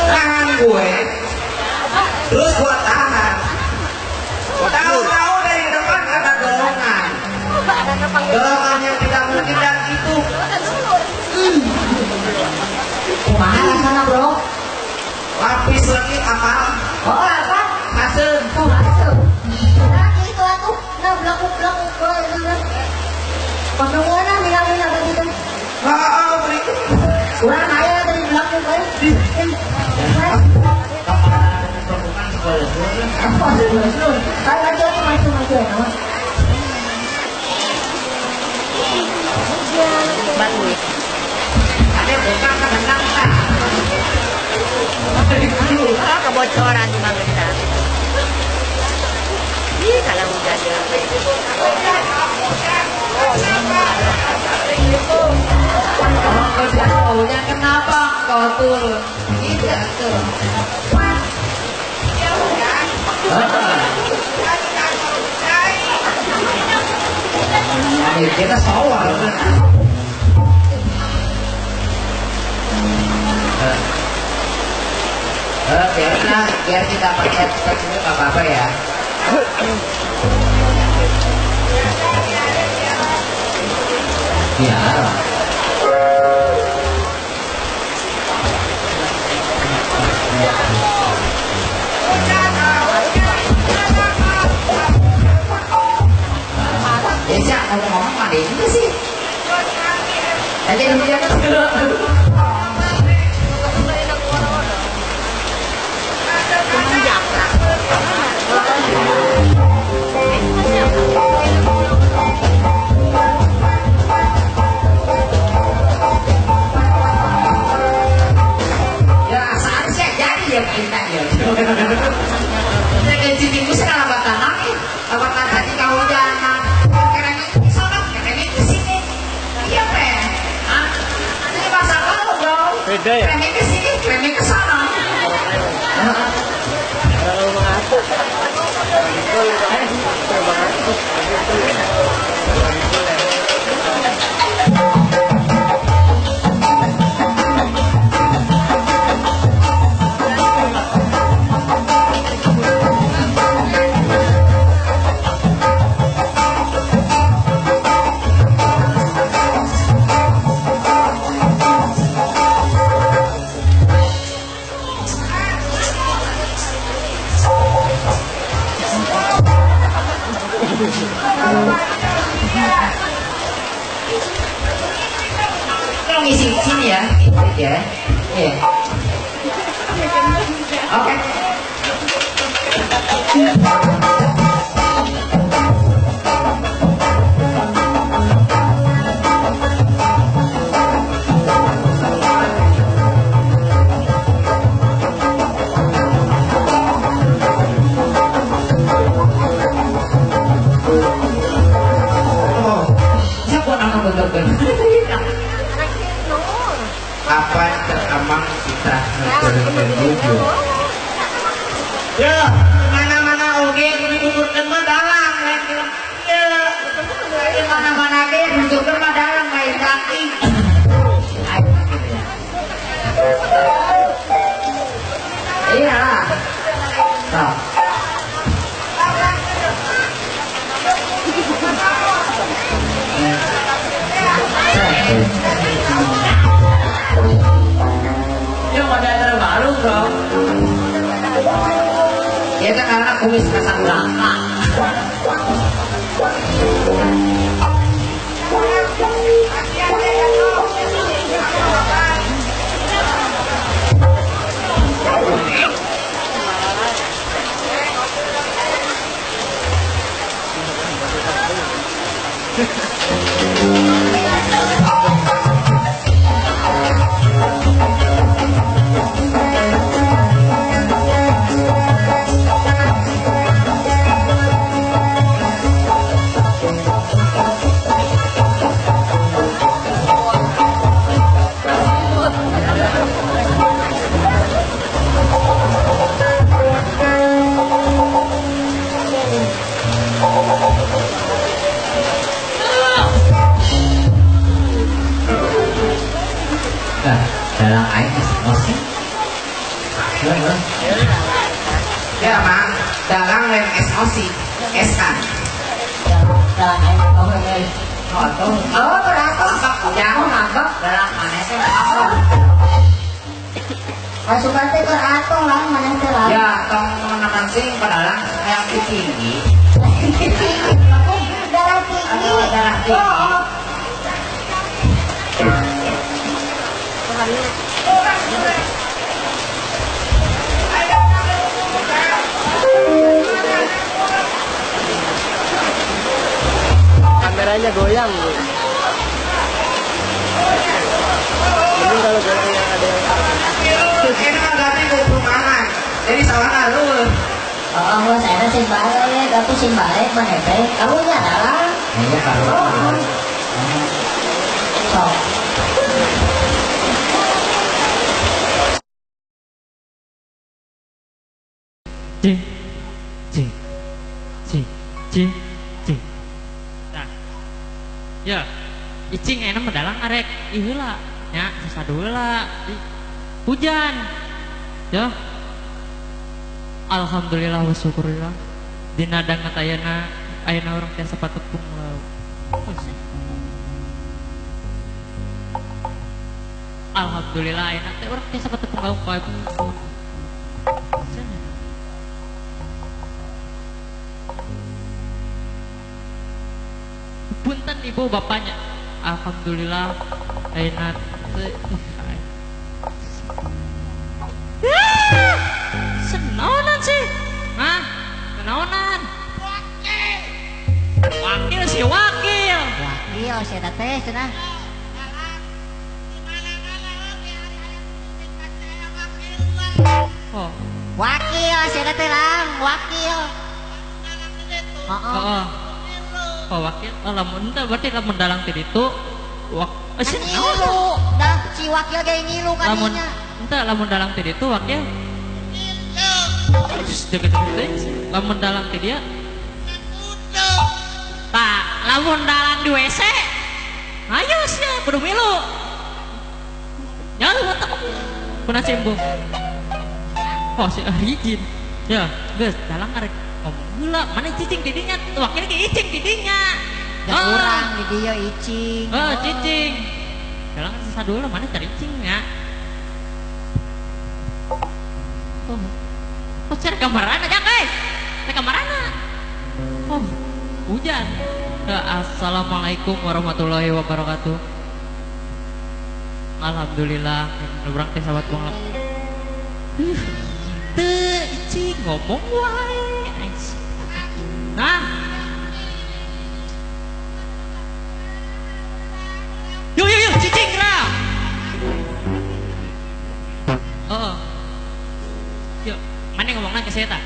Tahan gue. Terus gua tahan. Tahu-tahu dari depan ada dorongan. Dorongan yang tidak mungkin dan itu. Kumaha rasana, Bro? Lapis lagi apa? Oh, apa? Hasil. Oh, hasil. Nah, gitu atuh. Nah, blak-blak. Pakai milang-milang gitu. Heeh, beri. Kurang aya dari belakang bae. Kebocoran cuma bentar. Ih, kalau udah ada kenapa kau turun? Tidak turun. Kita sawah. Biar kita pakai sini nggak apa-apa ya. Ya. Ya, ngomong-ngomong mana ini sih? Nanti kemudian ya seharusnya jadi ya kita ya. Beda ya? Remnya ke sini, remnya ke sana. Tolong isi sini ya, ya, ya. Oke. Apa teramang kita bubur? Ya, mana-mana oke, dibubur mah dalang. Ya, mana-mana oke, dibubur mah dalang, main kaki. Iya. Nah. Ini model terbaru, bro. Ya kan karena kumis Casablanca. Ya mang, dalang lain SOC, SK. Dalang oh Oh, tuh. Oh, berapa? Yang ngambek dalang mana sih? Masukan teh keur atong lah mana teh lah. Ya, tong menekan sing padalang hayang tinggi. Darah tinggi. Darah tinggi. Kameranya goyang. Mending kalau goyang yang ada yang ini mah ganti ke perumahan. Jadi sawahna leuweuh. Oh, saya sing balik, tapi sing balik mana teh? Kamu nya dalang. Iya, kamu. Sok. C C C C C. Nah. Ya, icing enak mah dalang arek ieu heula nya sasadu heula. Hujan. Ya. Alhamdulillah wa syukurillah. Dina danget ayeuna ayeuna urang tiasa patepung lauk. Alhamdulillah ayeuna teh urang tiasa patepung lauk poe. Punten ibu bapaknya. Alhamdulillah ayeuna teh senaonan sih. Hah? Senaonan. Wakil. Wakil sih wakil. Wakil si eta teh cenah. Oh. Wakil si eta teh lang, wakil. Heeh. Oh, wakil. Oh, lamun teh berarti lamun dalang ti ditu wak ngilu. Dah si wakil ge ngilu ka dinya. Henteu lamun dalang ti ditu wakil. Deket-deket lamun dalang ti dia. Tah, lamun dalang di WC. Ayo sia kudu milu. Nyalu otak. Kuna cembung. Oh, si izin. Ya, geus dalang arek ngomong heula, mana cicing di dinya, wakil ge icing di dinya. Da urang di dieu icing. Oh, cicing. Dalang sasadu heula mana cari icing nya. Oh. Oh, cari kamarana jang euy. Cari kamarana. Oh, hujan. Assalamualaikum warahmatullahi wabarakatuh. Alhamdulillah, urang teh sahabat buang. Teu icing ngomong wae. Nah. Yuk yuk yuk cicing ra. Oh. Yuk, mana ngomongna ke saya tak?